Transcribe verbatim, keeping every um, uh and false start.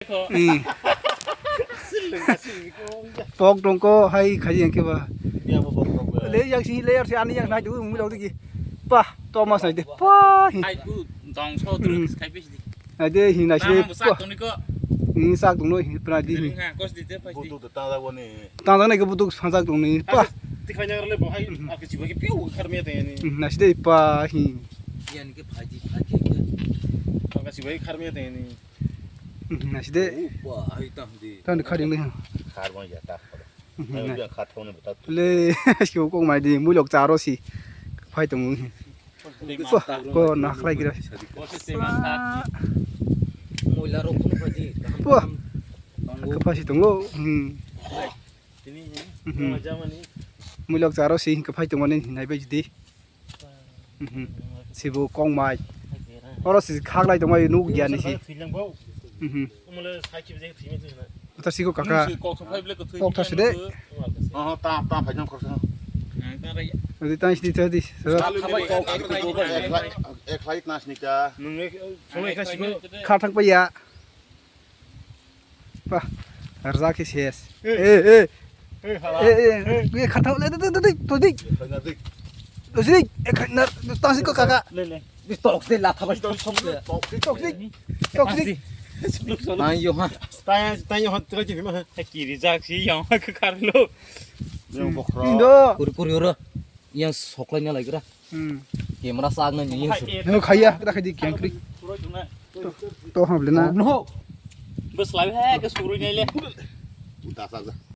Hmm. Pok tongko hai khaji yang keba. Le yang sini layer si ani yang nai tu mui log digi. Pah, Thomas nai de. Pah. Ai ku dong so tu kai pis di. Nai de hin nai si. Tang sak tong ni ko. Hin sak tong no hin pra di. Ring ha kos di te pha di. Butu ta da woni. Tang nai ko butu sak tong ni. Pah. Ti khai nang le bo hai a ke chiba ke piu khar me te ni. Nai si de pa hin. Yan ke pha di pha ke. Ka chiba khar me te ni. Nasi de. Upa, ai tam di. Tan khari ngi. Khar bang ya ta. Mhm. Ai biya khat thong ne bata. Le, sio kong mai di, mulok charo si. Phai tong. Ko na khlai gira. Moila rok phun phai di. Wah. Kapasi tongo. Hmm. Tini, mhm. Mulok charo si, kaphai tong ni, nai bai di. Mhm. Sibo kong mai. Oro si khaklai tong mai nuk ya ni si. Mhm. Uta siko kaka. Kok thasi de. Oho, ta, ta, phai jang khorsa. Adi tang si di tadi. Ek lai, ek lai nas ni ka. Kha thang pa ya. Bah, rza khe ses. Eh. Eh, eh. Eh, hala. Eh, eh. Eh. Eh, kha thang le, de, de, de, de, to dik. To dik. Eh, kha na, tang si ko kaka. Le, le. Tok de la thaba tok de. Tok dik. Tok dik. Tang yo ha. Tang, tang yo ha, tang yo ha. Ki rijak si yang ha ka kar lo. Yang bokra. Indo. Kur kur yo ro. Yang soklai na lai gra. Hmm. Camera sak na ni yang. Hai, eh. Nang khaiya, kita khai di kiang kri. Suroi tu na. To, to hab le na. No. Bus lai hai ke suroi nai le. Udah saja.